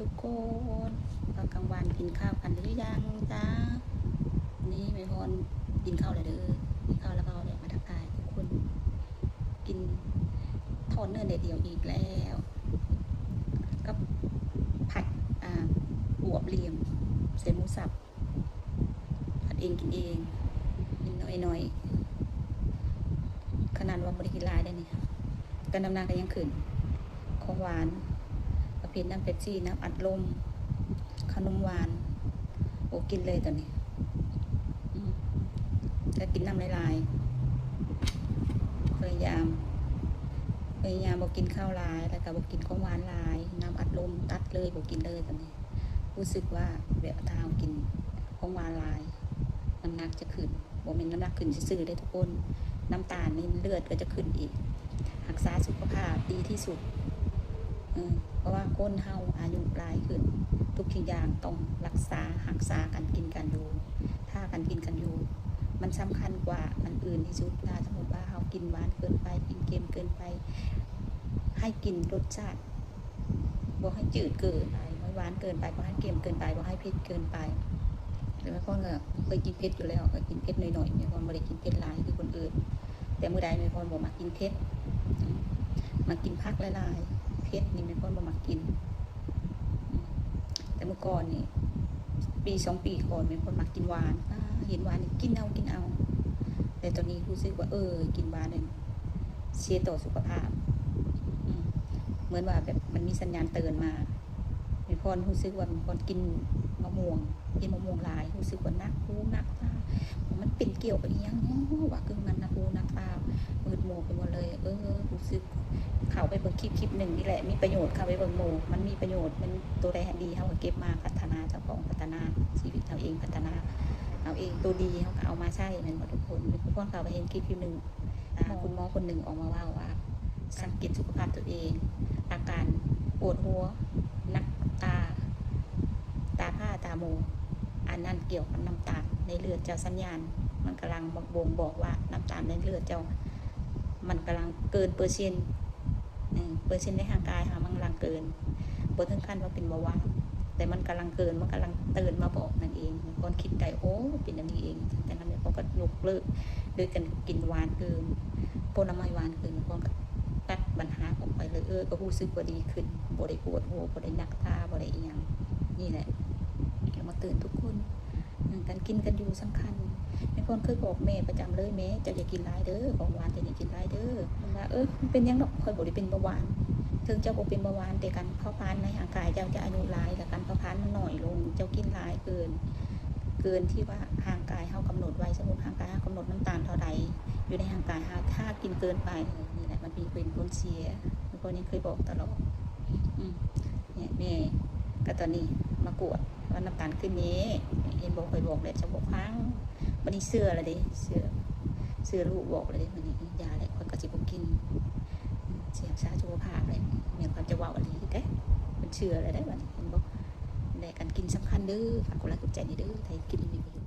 ທຸກຄົນ ພັກກາງວັນກິນເຂົ້າກັນຫຼືຍັງຈ້າ? ນີ້ແມ່ພອນກິນເຂົ້າແລ້ວເດີ ກິນເຂົ້າແລ້ວກໍແວະມາທັກທາຍທຸກຄົນ ກິນທອດເນື້ອແດດດຽວອີກແລ້ວ ກັບຜັດ ອ່າ ບວບຫຼ່ຽມໃສ່ໝູສັບ. ຜັດເອງກິນເອງ ກິນໜ້ອຍໆ ຂະໜາດວ່າບໍ່ໄດ້ກິນຫຼາຍໄດ໋ນີ້ ກໍນ້ຳໜັກກໍຍັງຂຶ້ນ. ຂອງຫວານປະເພດນ້ຳເປັບຊີ, ນ້ຳອັດລົມ, ເຂົ້າໜົມຫວານ ບໍ່ກິນເລີຍຕອນນີ້. ອືມ ກໍກິນນ້ຳຫຼາຍໆ ພະຍາຍາມ ພະຍາຍາມບໍ່ກິນເຂົ້າຫຼາຍ ແລ້ວກໍບໍ່ກິນຂອງຫວານຫຼາຍ, ນ້ຳອັດລົມຕັດເລີຍ ບໍ່ກິນເລີຍຕອນນີ້. ຮູ້ສຶກວ່າແບບຖ້າເຮົາກິນຂອງຫວານຫຼາຍ ນ້ຳໜັກຈະຂຶ້ນ, ບໍ່ແມ່ນນ້ຳໜັກຂຶ້ນຊື່ໆເດ້ທຸກຄົນ, ນ້ຳຕານໃນເລືອດກໍຈະຂຶ້ນອີກ. ຮັກສາສຸຂະພາບດີທີ່ສຸດ ເອີ ເພາະວ່າຄົນເຮົາອາຍຸຫຼາຍຂຶ້ນ ທຸກສິ່ງຢ່າງຕ້ອງລັກສາ ຮັກສາການກິນການຢູ່ ທ່າການກິນການຢູ່ ມັນສຳຄັນກວ່າອັນອື່ນທີ່ສຸດ. ຖ້າສົມມຸດວ່າເຮົາກິນຫວານເກີນໄປ ກິນເຄັມເກີນໄປ ໃຫ້ກິນລົດຊາດ ບໍ່ໃຫ້ຈືດເກີນໄປ ບໍ່ໃຫ້ຫວານເກີນໄປ ບໍ່ໃຫ້ເຄັມເກີນໄປ ບໍ່ໃຫ້ເຜັດເກີນໄປ. ແຕ່ແມ່ພອນກໍເຄີຍກິນເຜັດຢູ່ແລ້ວ ກໍກິນເຜັດໜ້ອຍໆ ແມ່ພອນບໍ່ໄດ້ກິນເຜັດຫຼາຍຄືຄົນອື່ນ. ແຕ່ມື້ໃດແມ່ພອນບໍ່ມັກກິນເຜັດ ມັກກິນຜັກຫຼາຍໆ ເຜັດນີ້ແມ່ພອນບໍ່ມັກກິນ. ແຕ່ເມື່ອກ່ອນນີ້ ປີສອງປີກ່ອນ ແມ່ນຄົນມັກກິນຫວານ ອາ ເຫັນຫວານນີ້ກິນເອົາ ກິນເອົາ. ແຕ່ຕອນນີ້ຮູ້ສຶກວ່າ ເອີ ກິນຫວານນັ້ນເສຍຕໍ່ສຸຂະພາບ ອືມ ເໝືອນວ່າແບບມັນມີສັນຍານເຕືອນມາ. ແມ່ພອນຮູ້ສຶກວ່າແມ່ພອນກິນມະມ່ວງ ກິນມະມ່ວງຫຼາຍ ຮູ້ສຶກວ່າໜັກຫູໜັກຕາ ມັນເປັນກ່ຽວກັບອີ່ຫຍັງເນາະ ວ່າຄືມັນໜັກຫູໜັກຕາ ມືດມົວໄປໝົດເລີຍ. ເອີ ຮູ້ສຶກ ເຂົ້າໄປເບິ່ງຄລິບ ຄລິບໜຶ່ງນີ້ແຫຼະ ມີປະໂຫຍດ ເຂົ້າໄປເບິ່ງໂມ ມັນມີປະໂຫຍດ ມັນໂຕໃດຫັ້ນດີ ເຮົາກໍເກັບມາພັດທະນາເຈົ້າຂອງ ພັດທະນາຊີວິດເຮົາເອງ ພັດທະນາເຮົາເອງ ໂຕດີເຮົາກໍເອົາມາໃຊ້ ແມ່ນບໍ່ທຸກຄົນ? ທຸກຄົນເຂົ້າໄປເຫັນຄລິບ ຄລິບໜຶ່ງ ອ່າ ຄຸນໝໍຄົນໜຶ່ງອອກມາເວົ້າວ່າ ສັງເກດສຸຂະພາບຕົວເອງ ອາການປວດຫົວ ໜັກຕາ ຕາພ້າ ຕາມົວ ອັນນັ້ນກ່ຽວກັບນ້ຳຕານໃນເລືອດເຈົ້າ ສັນຍານມັນກຳລັງບົ່ງບອກວ່ານ້ຳຕານໃນເລືອດເຈົ້າ ມັນກຳລັງເກີນເປີເຊັນ ເປີເຊັນໃນຮ່າງກາຍເຮົາມັນກຳລັງເກີນ ບໍ່ເຖິງຂັ້ນວ່າເປັນເບົາຫວານ ແຕ່ມັນກຳລັງເກີນ ມັນກຳລັງເຕືອນມາບອກນັ້ນເອງ. ແມ່ພອນຄິດໄດ້ ໂອ້ ເປັນແນວນີ້ເອງ ຈັ່ງຊັ້ນແມ່ພອນກໍຍົກເລີກໂດຍການກິນຫວານເກີນ ຜົນລະໄມ້ຫວານເກີນ ແມ່ພອນກໍຕັດບັນຫາອອກໄປເລີຍ. ເອີ ກໍຮູ້ສຶກວ່າດີຂຶ້ນ ບໍ່ໄດ້ປວດຫົວ ບໍ່ໄດ້ໜັກຕາ ບໍ່ໄດ້ອີ່ຫຍັງ. ນີ້ແຫຼະ ຢາກມາເຕືອນທຸກຄົນ ການກິນການຢູ່ສຳຄັນ. ແມ່ພອນເຄີຍບອກແມ່ປະຈຳເລີຍ ແມ່ ເຈົ້າຢ່າກິນຫຼາຍເດີ ຂອງຫວານເຈົ້າຢ່າກິນຫຼາຍເດີ. ເພິ່ນວ່າ ເອີ ບໍ່ເປັນຫຍັງດອກ ຂ້ອຍບໍ່ໄດ້ເປັນເບົາຫວານ. ເຖິງເຈົ້າບໍ່ເປັນເບົາຫວານ ແຕ່ການເຜົາຜານໃນຮ່າງກາຍເຈົ້າຈະອາຍຸຫຼາຍ ແລະ ການເຜົາຜານມັນໜ້ອຍລົງ. ເຈົ້າກິນຫຼາຍເກີນ ເກີນທີ່ວ່າຮ່າງກາຍເຮົາກຳນົດໄວ້. ສົມມຸດຮ່າງກາຍເຮົາກຳນົດນ້ຳຕານເທົ່າໃດ ຢູ່ໃນຮ່າງກາຍເຮົາ ຖ້າກິນເກີນໄປ ນີ້ແຫຼະ ມັນມີເປັນຜົນເສຍ. ແມ່ພອນຍັງເຄີຍບອກຕະຫຼອດ. ອືມ ແມ່ ແມ່ກໍຕອນນີ້ມາກວດວ່ານ້ຳຕານຂຶ້ນນີ້ ເຫັນບໍ່ ຂ້ອຍບອກແລ້ວ ເຈົ້າບໍ່ຟັງ. ບັດນີ້ເຊື່ອແລ້ວເດ້ ເຊື່ອ ເຊື່ອລູກບອກແລ້ວເດ້. ບັດນີ້ ຢ່າແຫຼະ ຂ້ອຍກໍຊິບໍ່ກິນ ຊິຮັກສາສຸຂະພາບແຫຼະ. ແມ່ນຄວາມຈະເວົ້າອີ່ຫຼີເດ້ ເພິ່ນເຊື່ອແລ້ວເດ້. ບັດນີ້ ເຫັນບໍ່ ແລະ ການກິນສຳຄັນເດີ. ຝາກກົດໄລກົດແຊແດ່ເດີ ຖ້າເຮັດຄລິບນີ້.